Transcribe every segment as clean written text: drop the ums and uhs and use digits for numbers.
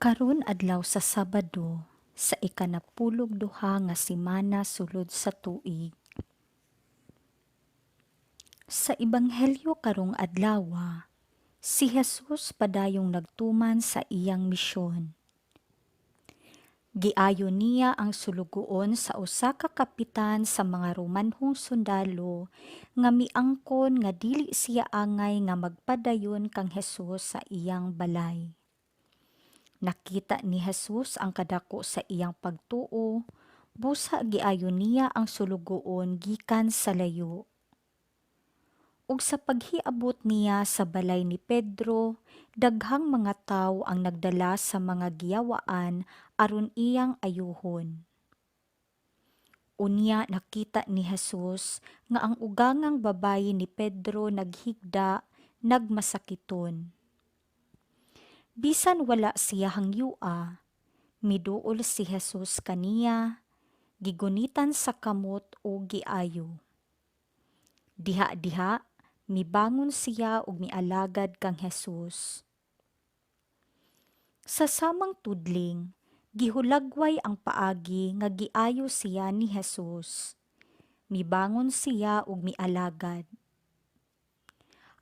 Karon adlaw sa Sabado sa ikanapulog duha nga semana sulod sa tuig. Sa Ebanghelyo karong adlawa, si Jesus padayong nagtuman sa iyang misyon. Giayo niya ang sulugoon sa usa ka kapitan sa mga Romanhong sundalo nga miangkon nga dili siya angay nga magpadayon kang Jesus sa iyang balay. Nakita ni Jesus ang kadako sa iyang pagtuo, busa giayo niya ang sulugoon gikan sa layo. Ug sa paghiabot niya sa balay ni Pedro, daghang mga tawo ang nagdala sa mga giyawaan aron iyang ayuhon. Unya nakita ni Jesus nga ang ugangang babayi ni Pedro naghigda, nagmasakiton. Bisan wala siya hangyoa, miduol si Jesus kaniya, gigunitan sa kamot ug giayo. Diha-diha mibangon siya ug mialagad kang Jesus. Sa samang tudling, gihulagway ang paagi nga giayo siya ni Jesus. Mibangon siya ug mialagad.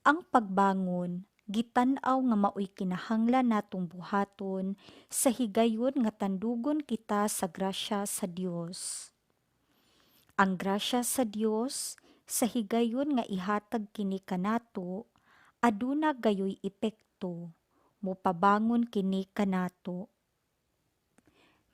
Ang pagbangon gitan-aw nga maoy kinahanglan natong buhaton sa higayon nga tandugon kita sa grasya sa Dios. Ang grasya sa Dios sa higayon nga ihatag kini kanato, aduna gayoy epekto, mopabangon kini kanato.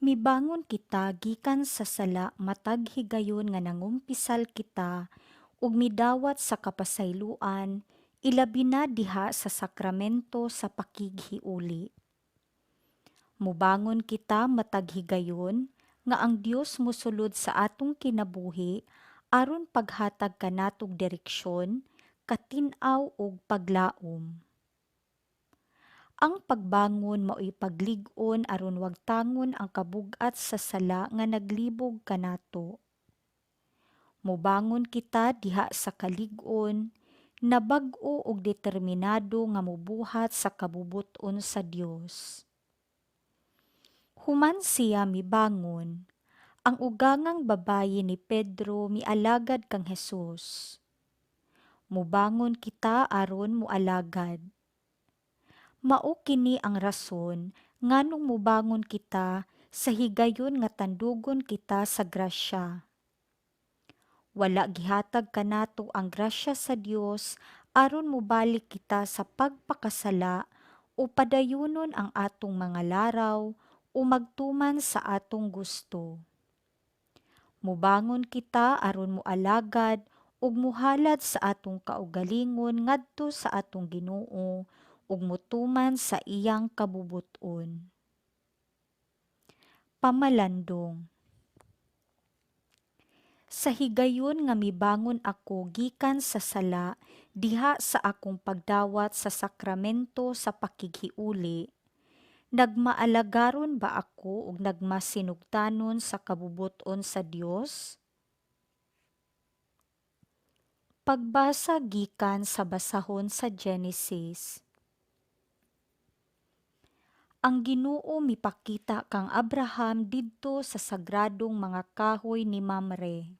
Mibangon kita gikan sa sala matag higayon nga nangumpisal kita ug midawat sa kapasayloan, ilabi na diha sa sakramento sa pakighiuli. Mubangon kita matag higayon nga ang Dios mosulod sa atong kinabuhi aron paghatag kanatog direksyon, katin-aw ug paglaom. Ang pagbangon maoy paglig-on aron wagtangon ang kabug-at sa sala nga naglibog kanato. Mobangon kita diha sa kalig-on, nabag-o ug determinado nga mobuhat sa kabubut-on sa Dios. Human siya mibangon, ang ugangang babayi ni Pedro mialagad kang Jesus. Mubangon kita aron moalagad. Mao kini ang rason nganong mobangon kita sa higayon nga tandugon kita sa grasya. Wala gihatag kanato ang grasya sa Dios aron mobalik kita sa pagpakasala o padayonon ang atong mga laraw o magtuman sa atong gusto. Mobangon kita aron moalagad ug mohalad sa atong kaugalingon ngadto sa atong Ginoo ug motuman sa iyang kabubut-on. Pamalandong. Sa higayon nga mibangon ako gikan sa sala diha sa akong pagdawat sa sakramento sa pakighiuli, nagmaalagaron ba ako ug nagmasinugtanon sa kabubut-on sa Dios? Pagbasa gikan sa basahon sa Genesis. Ang Ginoo mipakita kang Abraham didto sa sagradong mga kahoy ni Mamre.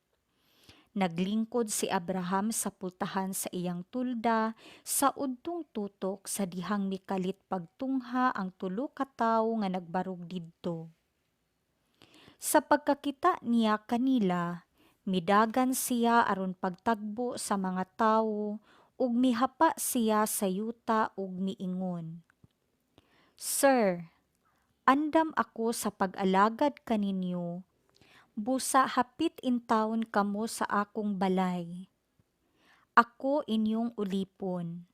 Naglingkod si Abraham sa pultahan sa iyang tulda sa udtong tutok sa dihang mikalit pagtungha ang tulo ka tawo nga nagbarog didto. Sa pagkakita niya kanila, midagan siya aron pagtagbo sa mga tawo ug mihapa siya sa yuta ug miingon, "Sir, andam ako sa pag-alagad kaninyo, busa hapit intawon kamo sa akong balay. Ako inyong ulipon.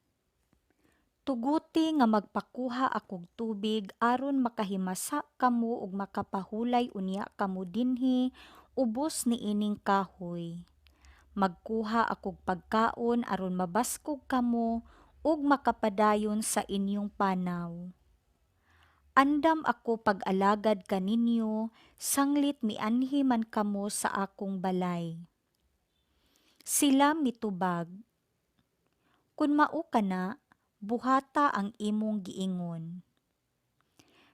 Tuguti nga magpakuha akog tubig aron makahimasa kamo ug makapahulay unya kamo dinhi ubos niining kahoy. Magkuha akog pagkaon aron mabaskog kamo ug makapadayon sa inyong panaw. Andam ako pag-alagad kaninyo sanglit mianhi man kamo sa akong balay." Sila mitubag, "Kun mao kana, buhata ang imong giingon."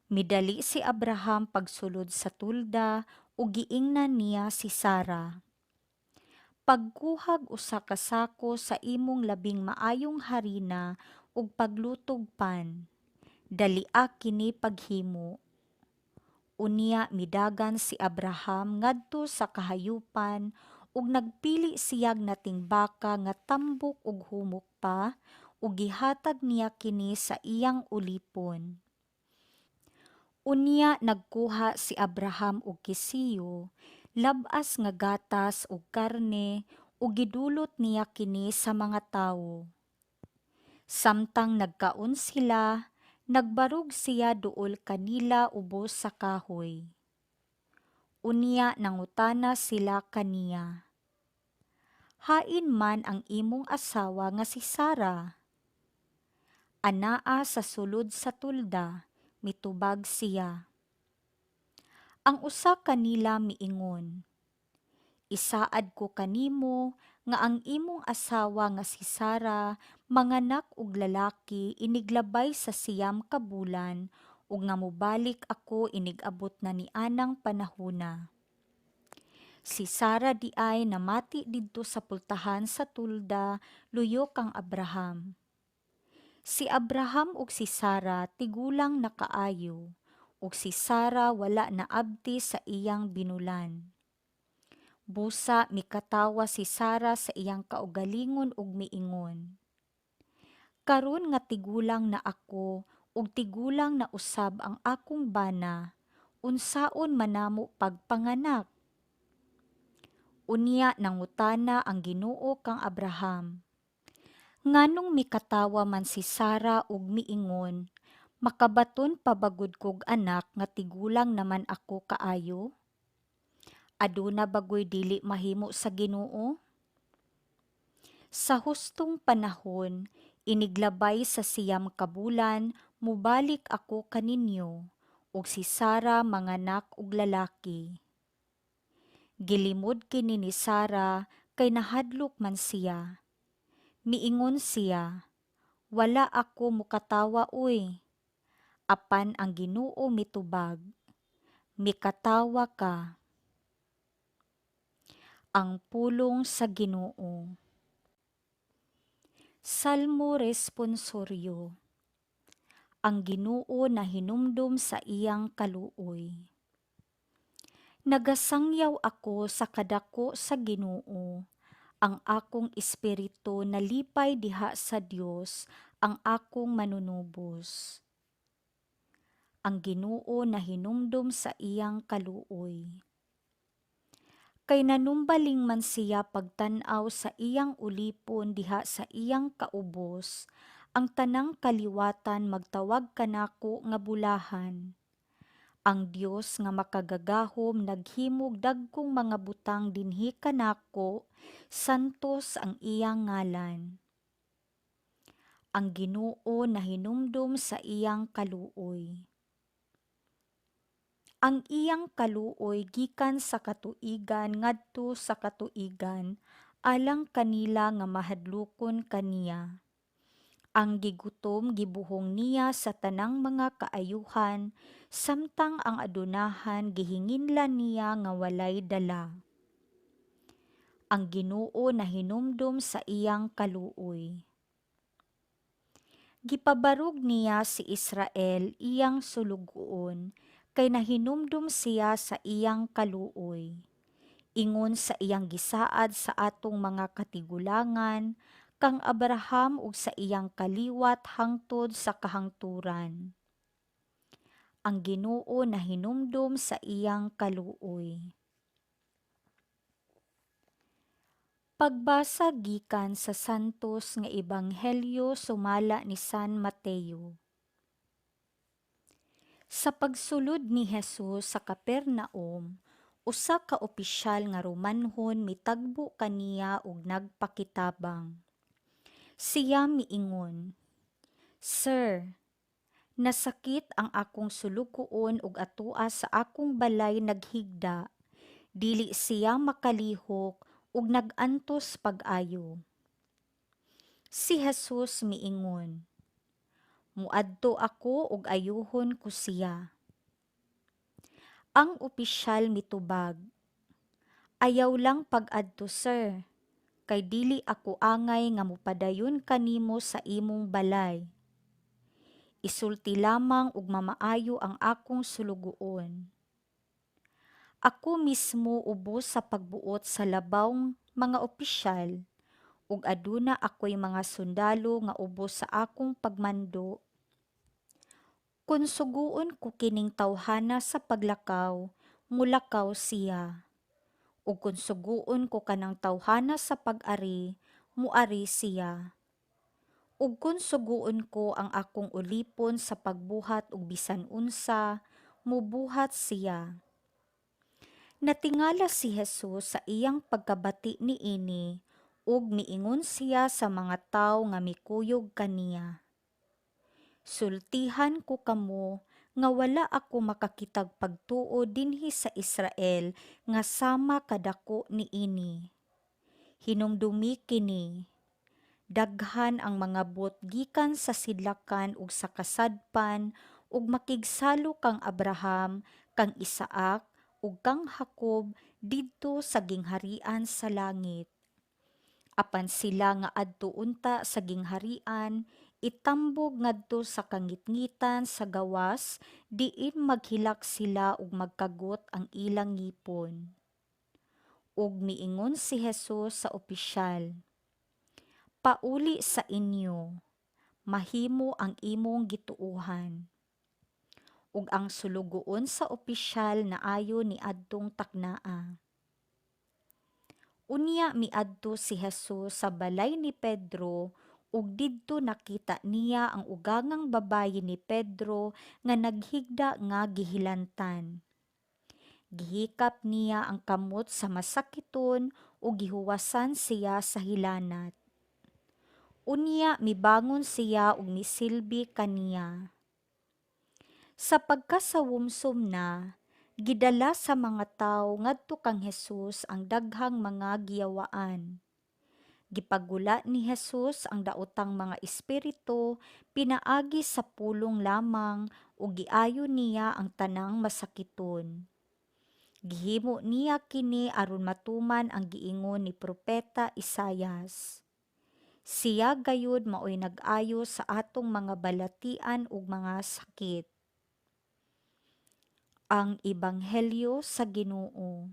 Midali si Abraham pagsulod sa tulda ug giingnan niya si Sara, "Pagkuhag usa ka sako sa imong labing maayong harina ug paglutog pan. Dalia kini paghimo." Unya midagan si Abraham ngadto sa kahayupan ug nagpili siyag nating baka nga tambok ug humok pa ug gihatag niya kini sa iyang ulipon. Unya nagkuha si Abraham og kesiyo, lab-as nga gatas ug karne ug gidulot niya kini sa mga tawo. Samtang nagkaon sila, nagbarog siya duol kanila ubos sa kahoy. Unya nangutana sila kaniya, "Hain man ang imong asawa nga si Sara?" "Anaa sa sulod sa tolda," mitubag siya. Ang usa kanila miingon, "Isaad ko kanimo nga ang imong asawa nga si Sara manganak og lalaki iniglabay sa 9 ka bulan ug nga mobalik ako inig-abot na nianang panahona." Si Sara diay namati didto sa pultahan sa tolda luyo kang Abraham. Si Abraham ug si Sara tigulang na kaayo, ug si Sara wala naabti sa iyang binulan. Busa mikatawa si Sara sa iyang kaugalingon ug miingon, "Karon nga tigulang na ako ug tigulang na usab ang akong bana, unsaon man namo pagpanganak?" Unya nangutana ang Ginoo kang Abraham, "Nganong mikatawa man si Sara ug miingon, 'Makabaton pa ba gud kog anak nga tigulang na man ako kaayo?' Aduna ba goy dili mahimo sa Ginoo? Sa hustong panahon, iniglabay sa 9 ka bulan, mobalik ako kaninyo, ug si Sara manganak og lalaki." Gilimod kini ni Sara kay nahadlok man siya. Miingon siya, "Wala ako mokatawa oy." Apan ang Ginoo mitubag, "Mikatawa ka." Ang pulong sa Ginoo. Salmo Responsoryo. Ang Ginoo nahinumdom sa iyang kaluoy. Nagasangyaw ako sa kadako sa Ginoo, ang akong espiritu nalipay diha sa Dios, ang akong manunubos. Ang Ginoo nahinumdom sa iyang kaluoy. Kay nanumbaling man siya pagtan-aw sa iyang ulipon diha sa iyang kaubos, ang tanang kaliwatan magtawag kanako nga bulahan. Ang Dios nga makagagahom naghimog dagkong mga butang dinhi kanako, santos ang iyang ngalan. Ang Ginoo nahinumdom sa iyang kaluoy. Ang iyang kaluoy gikan sa katuigan ngadto sa katuigan alang kanila nga mahadlokon kaniya. Ang gigutom gibuhong niya sa tanang mga kaayuhan, samtang ang adunahan gihinginlan niya nga walay dala. Ang Ginoo nahinumdom sa iyang kaluoy. Gipabarog niya si Israel, iyang sulugoon, kay nahinumdom siya sa iyang kaluoy. Ingon sa iyang gisaad sa atong mga katigulangan, kang Abraham ug sa iyang kaliwat hangtod sa kahangturan. Ang Ginoo nahinumdom sa iyang kaluoy. Pagbasa gikan sa Santos nga Ebanghelyo sumala ni San Mateo. Sa pagsulod ni Jesus sa Capernaum, usa ka opisyal nga Romanhon mitagbo kaniya ug nagpakitabang. Siya miingon, "Sir, nasakit ang akong sulugoon ug atoa sa akong balay naghigda, dili siya makalihok ug nag-antos pag-ayo." Si Jesus miingon, "Muadto ako ug ayuhon ko siya." Ang opisyal mitubag, "Ayaw lang pag-adto, sir, kay dili ako angay nga mopadayon kanimo sa imong balay. Isulti lamang ug mamaayo ang akong sulugoon. Ako mismo ubos sa pagbuot sa labaw mga opisyal, ug aduna ako'y mga sundalo nga ubos sa akong pagmando. Kon sugoon ko kining tawhana sa paglakaw, molakaw siya; ug kon sugoon ko kanang tawhana sa pag-ari, moari siya. Ug kon sugoon ko ang akong ulipon sa pagbuhat og bisan unsa, mobuhat siya." Natingala si Jesus sa iyang pagkabati niini ug miingon siya sa mga tawo nga mikuyog kaniya, "Sultihan ko kamo nga wala ako makakitag pagtuo dinhi sa Israel nga sama kadako niini. Hinumdumi kini: daghan ang mangabot gikan sa sidlakan ug sa kasadpan ug makigsalo kang Abraham, kang Isaac ug kang Jacob didto sa gingharian sa langit. Apan sila nga adto unta sa gingharian itambog ngadto sa kangitngitan sa gawas diin maghilak sila ug magkagot ang ilang ngipon." Ug miingon si Jesus sa opisyal, "Pauli sa inyo, mahimo ang imong gituohan." Ug ang sulugoon sa opisyal naayo niadtong taknaa. Unya miadto si Jesus sa balay ni Pedro ug didto nakita niya ang ugangang babayi ni Pedro nga naghigda nga gihilantan. Gihikap niya ang kamot sa masakiton ug gihuwasan siya sa hilanat. Unya mibangon siya ug misilbi kaniya. Sa pagkasawumsom na, gidala sa mga tawo ngadto kang Jesus ang daghang mga giyawaan. Gipagula ni Jesus ang daotang mga espiritu pinaagi sa pulong lamang ug giayo niya ang tanang masakiton. Gihimo niya kini aron matuman ang giingon ni propeta Isayas: "Siya gayud maoy nag-ayo sa atong mga balatian ug mga sakit." Ang Ebanghelyo sa Ginoo.